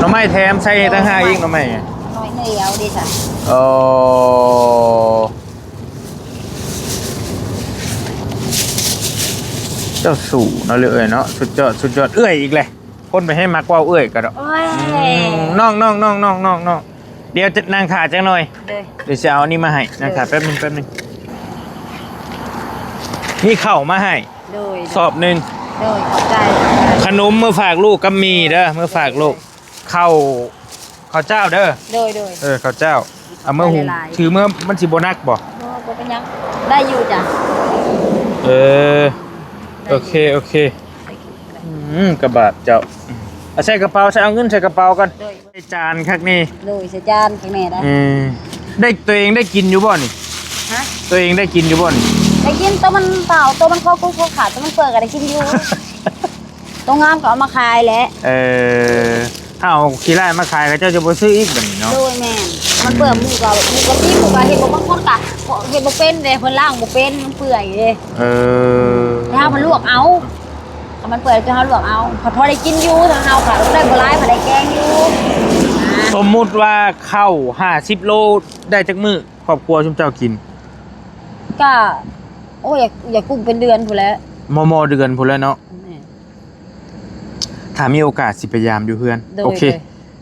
ມ ໜໍ່ໄມ້ແຖມໃສ່ ເອີ ຕ່າງຫາກອີກ ໜໍ່ໄມ້ ໜໍ່ໄມ້ດຽວເດ້ຊະ. ໂອ້ ເຈົ້າສູ້ເນາະ ເອື້ອຍເນາະ ສຸດຍອດ ສຸດຍອດ. ເອື້ອຍອີກແຫຼະ ຄົນໄປໃຫ້ມັກເວົ້າເອື້ອຍກໍດອກ. ໂອ້ຍ ອືມ ນ້ອງໆໆໆໆ ດຽວຈະນັ່ງຖ້າຈັກໜ່ອຍ. ໂດຍ. ດຽວຊິເອົາອັນນີ້ມາໃຫ້ ນັ່ງຖ້າແປັບໜຶ່ງ ແປັບໜຶ່ງ. ມີເຂົ້າມາໃຫ້ ໂດຍ ສອບໜຶ່ງ. ໂດຍ ຂອບໃຈ ຂອບໃຈ. ຂະໜົມເມືອຝາກລູກກັບໝີ່ເດີ ເມືອຝາກລູກ. ເຂົ້າ ເຂົ້າເຈົ້າເດີ. ໂດຍ ໂດຍ. ເອີ ເຂົ້າເຈົ້າ ເອົາເມືອຫຸງ ຖືເມືອ ມັນຊິບໍ່ໜັກບໍ່? ບໍ່ ບໍ່ເປັນຫຍັງ ໄດ້ຢູ່ຈ້ະ. ເອີ ໂອເຄ ໂອເຄ. ອືມ ກະບາດເຈົ້າ ເອົາໃສ່ກະເປົາ ໃສ່ ເອົາເງິນໃສ່ກະເປົາກ່ອນ. ໂດຍ. ໃສ່ຈານຄັກແນ່. ໂດຍ ໃສ່ຈານຄັກແນ່ໄດ໋. ເອີ ໄດ້ ຕົວເອງໄດ້ກິນຢູ່ບໍ່ນີ້? ຮະ? ຕົວເອງໄດ້ກິນຢູ່ບໍ່ນີ້? ໄດ້ກິນ ໂຕມັນເປົ່າ ໂຕມັນຄໍກຸ້ງຄໍຂາດ ໂຕມັນເປື່ອຍກໍໄດ້ກິນຢູ່. ໂຕງາມກໍເອົາມາຂາຍແຫຼະ. ເອີ ເອົາຂີ້ລ້າຍມາຂາຍ ເຂົາເຈົ້າຈະບໍ່ຊື້ອີກບັດນີ້ເນາະ. ໂດຍ ແມ່ນ ມັນເປື່ອຍ. ໝູ່ກໍ ໝູ່ກໍມີ ໝູ່ກໍເຮັດບໍ່ ບາງຄົນກໍເຮັດບໍ່ເປັນເດ້ ເພິ່ນລ້າງບໍ່ເປັນ ມັນເປື່ອຍເດ້. ເອີ ແລ້ວເຮົາມາລວກເອົາ ຖ້າມັນເປື່ອຍ ເຮົາລວກເອົາ ພໍ ພໍໄດ້ກິນຢູ່ ທາງເຮົາກໍໄດ້ບໍ່ຫຼາຍ ພໍໄດ້ແກງຢູ່. ສົມມຸດວ່າເຂົ້າຫ້າສິບໂລ ໄດ້ຈັກມື້ ຄອບຄົວຊຸມເຈົ້າກິນ? ກະ ໂອ້ຍ ຢາກ ຢາກກຸ້ມເປັນເດືອນພຸ້ນແຫຼະ ມໍ່ໆ ເດືອນພຸ້ນແຫຼະເນາະ. ແມ່ນ ຖ້າມີໂອກາດຊິໄປຢາມຢູ່ເຮືອນ. ໂດຍ ໂອເຄ ໂດຍ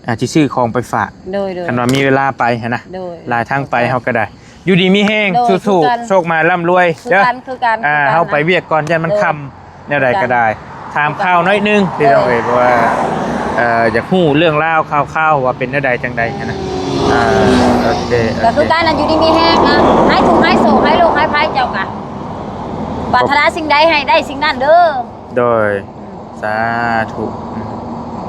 ອາດຊິຊື້ຂອງໄປຝາກ. ໂດຍ ໂດຍ ຄັນວ່າມີເວລາໄປຫັ້ນນະ. ໂດຍ ຫຼາຍທາງໄປເຮົາກໍໄດ້. ຢູ່ດີມີແຮງ ໂດຍ ສູ້ໆ ໂຊກໝານລ່ຳລວຍເດີ. ຄືກັນ ຄືກັນ ອ່າ ຄືກັນ ເຮົາໄປວຽກກ່ອນ ຢ້ານມັນຄ່ຳ. ແນວໃດກໍໄດ້ ຖາມຂ່າວໜ້ອຍໜຶ່ງພີ່ນ້ອງເອີຍ ເພາະວ່າ ເອີ ຢາກຮູ້ເລື່ອງລາວຂ່າວໆ ວ່າເປັນແນວໃດຈັ່ງໃດຫັ້ນນະ. ອ່າ ໂອເຄ ກໍຄືກັນນັ້ນ ຢູ່ດີມີແຮງນະ ໃຫ້ທຸກໃຫ້ໂສກໃຫ້ໂລກໃຫ້ໄພເຈົ້າກະ ປາດຖະໜາສິ່ງໃດໃຫ້ໄດ້ສິ່ງນັ້ນເດີ. ໂດຍ ສາທຸ. ອືມ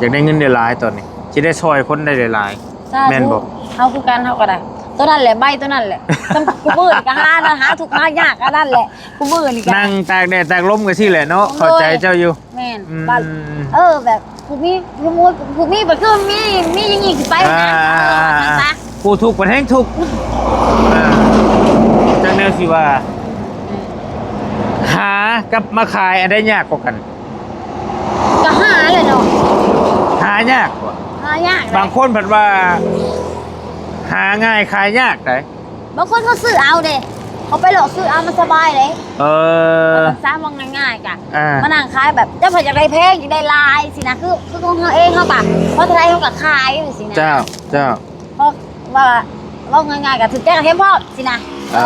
ຢາກໄດ້ເງິນໄດ້ຫຼາຍຕອນນີ້ ຊິໄດ້ຊ່ອຍຄົນໄດ້ຫຼາຍໆ. ສາທຸ ແມ່ນບໍ່? ເຮົາຄືກັນ ເຮົາກໍໄດ້ ໂຕນັ້ນແຫຼະ ໃບໂຕນັ້ນແຫຼະ. ຊ່ຳຄູ່ມື້ນີ້ກໍຫານັ້ນ ຫາທຸກຫາຍາກອັນນັ້ນແຫຼະ ຄູ່ມື້ນີ້ກໍ ນັ່ງຕາກແດດຕາກລົມກໍຊີ້ແຫຼະເນາະ. ໂດຍ ເຂົ້າໃຈເຈົ້າຢູ່. ແມ່ນ ອືມ ບັດ ເອີ ແບບຜູ້ມີ ຜູ້ມີ ຜູ້ມີ ກໍຄືມີ ມີຢ່າງນີ້ຊິໄປນະ. ອ່າ ເອີ ໄປຊະ ຜູ້ທຸກບັດແຮງທຸກ. ອ່າ ຈັກແນວຊິວ່າ ຫາກັບມາຂາຍ ອັນໃດຍາກກວ່າກັນ? ກໍຫາແຫຼະເນາະ. ຫາຍາກບໍ່? ຫາຍາກ. ບາງຄົນເພິ່ນວ່າ ຫາງ່າຍຂາຍຍາກໃດ໋. ບາງຄົນເຂົາຊື້ເອົາເດ້ ເຂົາໄປເລາະຊື້ເອົາ ມັນສະບາຍເດ້. ເອີ ເຂົາສາມ ເວົ້າງ່າຍໆ ກະ ອ່າ ມານັ່ງຂາຍແບບ ເຈົ້າເພິ່ນຢາກໄດ້ແພງ ຢາກໄດ້ຫຼາຍຊີ້ນະ ຄື ຄືຂອງເຮົາເອງ ເຮົາກະພໍເທົ່າໃດເຮົາກະຂາຍຊີ້ນະ. ເຈົ້າ ເຈົ້າ ເພາະວ່າ ເວົ້າງ່າຍໆ ກະຖືກໃຈກະແຖມພ້ອມຊີ້ນະ. ອ່າ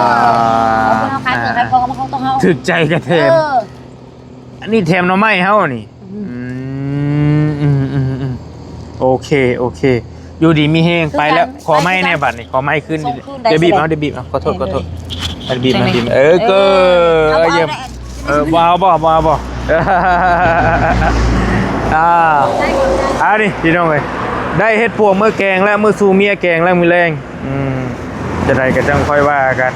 ເອີ ເຮົາຂາຍເຄື່ອງຂາຍຂອງ ມັນຂອງຕົວເຮົາ ຖືກໃຈກະແຖມ. ເອີ ອັນນີ້ແຖມໜໍ່ໄມ້ເຮົານີ້. ອືມ ອືມ ອືມ ອືມ ອືມ ໂອເຄ ໂອເຄ ຢູ່ດີມີແຮງ. ໄປແລ້ວ ຄືກັນ ຂໍໄມ້ແດ່ບັດນີ້ ຂໍໄມ້ຄືນ. ດຽວບີບເອົາ ດຽວບີບເອົາ ຂໍໂທດ ຂໍໂທດ. ເອີ ເກີ ເອີ ຢ້ຽມ ເອີ ບໍ່ເອົາ ບໍ່ເອົາ ບໍ່ເອົາ ບໍ່ ອ່າ ອັນນີ້ພີ່ນ້ອງເອີຍ ໄດ້ເຫັດປວກມື້ແກງແລ້ວ ມື້ສູ່ເມຍແກງແລ້ວມື້ແລງ. ອືມ ຈັ່ງໃດກໍຈັ່ງຄ່ອຍວ່າກັນ.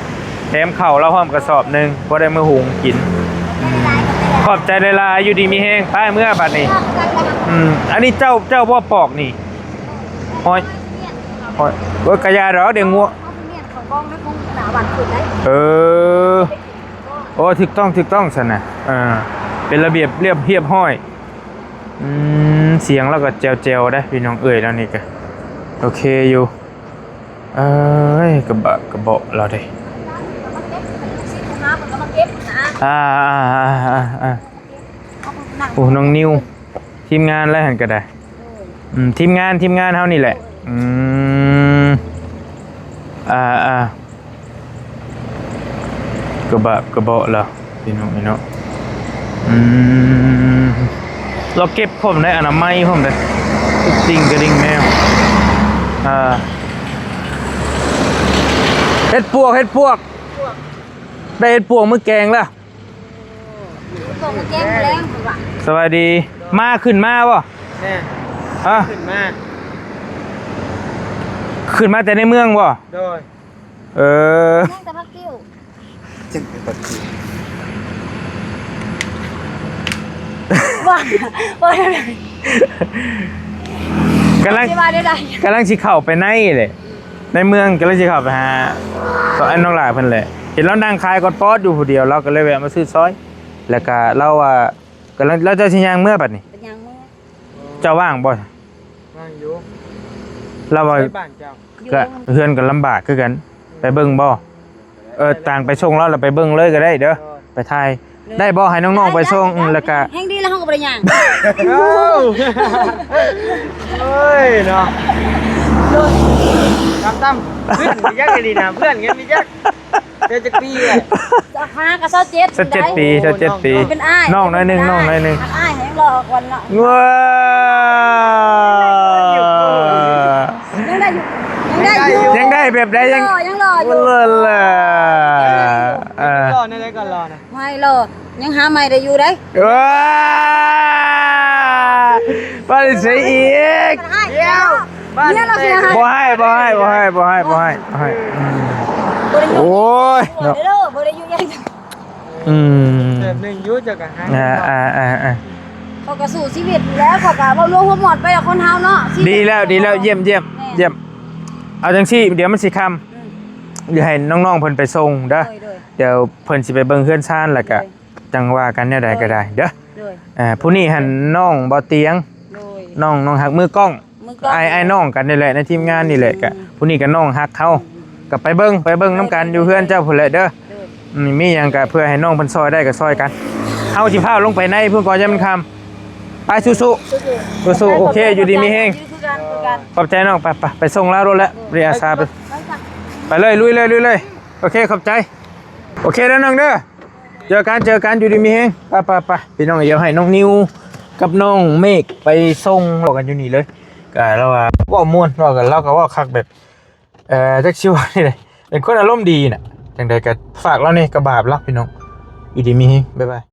ແຖມເຂົ້າລາວພ້ອມກະສອບໜຶ່ງ ພໍໄດ້ມື້ຫຸງກິນ. ອືມ ຂອບໃຈຫຼາຍໆ ຢູ່ດີມີແຮງ. ໄປເມືອບັດນີ້. ອືມ ອັນນີ້ເຈົ້າ ເຈົ້າບໍ່ປອກນີ້? ຫ້ອຍ ຫ້ອຍ ໂອ້ຍ ກະຢ່າດອກ ດຽວງົວ. ເອີ ໂອ້ ຖືກຕ້ອງ ຖືກຕ້ອງຊັ້ນນະ. ເອີ ເປັນລະບຽບລຽບ ຮຽບຮ້ອຍ. ອືມ ສຽງລາວກໍແຈວໆ ເດ້ພີ່ນ້ອງເອີຍ ລາວນີ້ກະໂອເຄຢູ່. ເອີຍ ກະບະກະເບາະລາວເດ້. ອ່າ ໂອ້ ນ້ອງນິວ ທີມງານລະຫັ້ນກະໄດ້. ອືມ ທີມງານ ທີມງານເຮົານີ້ແຫຼະ. ອືມ ອ່າ ອ່າ ກະບະກະເບາະລະ ພີ່ນ້ອງເອີຍເນາະ. ອືມ ລາວເກັບພ້ອມໄດ໋ ອະນາໄມພ້ອມໄດ໋. ຕິ່ງກະດິ່ງແມວ ອ່າ ເຫັດປວກ ເຫັດປວກ ໄດ້ເຫັດປວກມື້ແກງລະ. ສະບາຍດີ ມາ ຂຶ້ນມາບໍ່? ແມ່ນ ຮະ ຂຶ້ນມາ ຂຶ້ນມາແຕ່ໃນເມືອງບໍ່? ໂດຍ ເອີ ຍັງແຕ່ພັກຕິວ ວ່າ ວ່າ ກຳລັງ ຊິວ່າແນວໃດ ກຳລັງຊິເຂົ້າໄປໃນເດ້. ໃນເມືອງກຳລັງຊິເຂົ້າໄປຫາ ກໍອັນນ້ອງຫຼ້າເພິ່ນແຫຼະ ເຫັນລາວນັ່ງຂາຍກອດປອດຢູ່ຜູ້ດຽວ ລາວກໍເລີຍແວະມາຊື້ຊອຍ ແລ້ວກໍລາວວ່າ ກຳລັງ ແລ້ວເຈົ້າຊິຍ່າງເມືອບັດນີ້? ໄປຍ່າງເມືອ ເຈົ້າວ່າງບໍ່? ວ່າງຢູ່ ລາວວ່າ ໃນບ້ານເຈົ້າ ກໍເຮືອນກໍລຳບາກຄືກັນ ໄປເບິ່ງບໍ່? ເອີ ຕາງໄປສົ່ງລາວ ແລ້ວໄປເບິ່ງເລີຍກໍໄດ້ເດີ ໄປຖ່າຍ ໄດ້ບໍ່? ໃຫ້ນ້ອງໆໄປສົ່ງ ແລ້ວກະ ແຮງດີແລ້ວເຮົາກໍບໍ່ໄດ້ຍ່າງ. ໂອ້ຍເນາະ ຕຳໆ ເພື່ອນມີຈັກອີ່ຫຼີນະ ເພື່ອນກັນມີຈັກ ເຈົ້າຈັກປີແຫຼະ? ຊາວຫ້າກັບຊາວເຈັດ ຊາວເຈັດປີ ຊາວເຈັດປີ ເປັນອ້າຍ ນ້ອງໜ້ອຍໜຶ່ງ ນ້ອງໜ້ອຍໜຶ່ງ ອ້າຍແຮງຫຼໍ່ກວ່າເນາະ. ວ້າ ຍັງໄດ້ຢູ່ ຍັງໄດ້ຢູ່ ຍັງໄດ້ແບບໃດ ຍັງ ຍັງຫຼໍ່ຢູ່ ຫຼໍ່ ເອີ ຫຼໍ່ແນວໃດກໍຫຼໍ່ນະ ໄວ້ຫຼໍ່ ຍັງຫາໃໝ່ໄດ້ຢູ່ເດ້. ເອີ ບໍ່ໄດ້ໃສ່ອີກ ດຽວ ບໍ່ໃຫ້ ບໍ່ໃຫ້ ບໍ່ໃຫ້ ບໍ່ໃຫ້ ບໍ່ໃຫ້ ບໍ່ໃຫ້ ອືມ ໂອ້ຍເນາະ ບໍ່ໄດ້ຢູ່ຫຍັງ ອືມ ແບບໜຶ່ງຢູ່ ເຈົ້າກໍຫາ ອ່າ ອ່າ ອ່າ ອ່າ ຂ້ອຍກໍສູ້ຊີວິດແລ້ວ ຂ້ອຍກໍເວົ້າລວມຫົວໝອດໄປລະຄົນເຮົາເນາະ ຊີວິດ ດີແລ້ວ ດີແລ້ວ ຢ້ຽມ ຢ້ຽມ ແມ່ນ ຢ້ຽມ. ເອົາຈັ່ງຊີ້ ດຽວມັນຊິຄ່ຳ ອືມ ດຽວໃຫ້ນ້ອງໆເພິ່ນໄປສົ່ງເດີ ໂດຍ ໂດຍ ດຽວເພິ່ນຊິໄປເບິ່ງເຮືອນຊານ ແລ້ວກະ ໂດຍ ຈັ່ງວ່າກັນແນວໃດກໍໄດ້ເດີ ໂດຍ ໂດຍ ອ່າ ຜູ້ນີ້ຫັ້ນນ້ອງບໍ່ຕຽງ ໂດຍ ນ້ອງ ນ້ອງຮັກ ມືກ້ອງ ມືກ້ອງ ອ້າຍ ອ້າຍນ້ອງກັນນີ້ແຫຼະ ໃນທີມງານນີ້ແຫຼະ ອືມ ກະຜູ້ນີ້ກໍນ້ອງຮັກເຮົາ ອືມ ກໍໄປເບິ່ງ ໄປເບິ່ງນຳກັນຢູ່ເຮືອນເຈົ້າພຸ້ນແຫຼະເດີ ໂດຍ ອືມ ມີຫຍັງກໍເພື່ອໃຫ້ນ້ອງເພິ່ນຊ່ອຍໄດ້ກໍຊ່ອຍກັນ ເຮົາຊິພາວລົງໄປໃນພຸ້ນກ່ອນ ຢ້ານມັນຄ່ຳ ໄປ ສູ້ໆ ສູ້ໆ ໂອເຄ ຢູ່ດີມີແຮງ ຢູ່ຄືກັນ ຄືກັນ ຂອບໃຈນ້ອງ ໄປ ໄປ ໄປສົ່ງລາວໂລດແຫຼະ ໂດຍ ເວລາອາສາໄປ ໄປ ໄປ ໄປເລີຍ ລຸຍເລີຍ ລຸຍເລີຍ ໂອເຄ ຂອບໃຈ ໂອເຄເດີນ້ອງເດີ ເຈີກັນ ເຈີກັນ ຢູ່ດີມີແຮງ ໄປ ໄປ ໄປ ພີ່ນ້ອງ ດຽວໃຫ້ນ້ອງນິວກັບນ້ອງເມກໄປສົ່ງ ເວົ້າກັນຢູ່ນີ້ເລີຍ ກະລາວວ່າເວົ້າມ່ວນ ເວົ້າກັນ ລາວກໍເວົ້າຄັກແບບ ເອີ ຈັກຊິເວົ້າແນວໃດ ເປັນຄົນອາລົມດີນະ ຈັ່ງໃດກໍຝາກລາວແດ່ ກໍບາບລາວ ພີ່ນ້ອງ ຢູ່ດີມີແຮງ ບາຍບາຍ.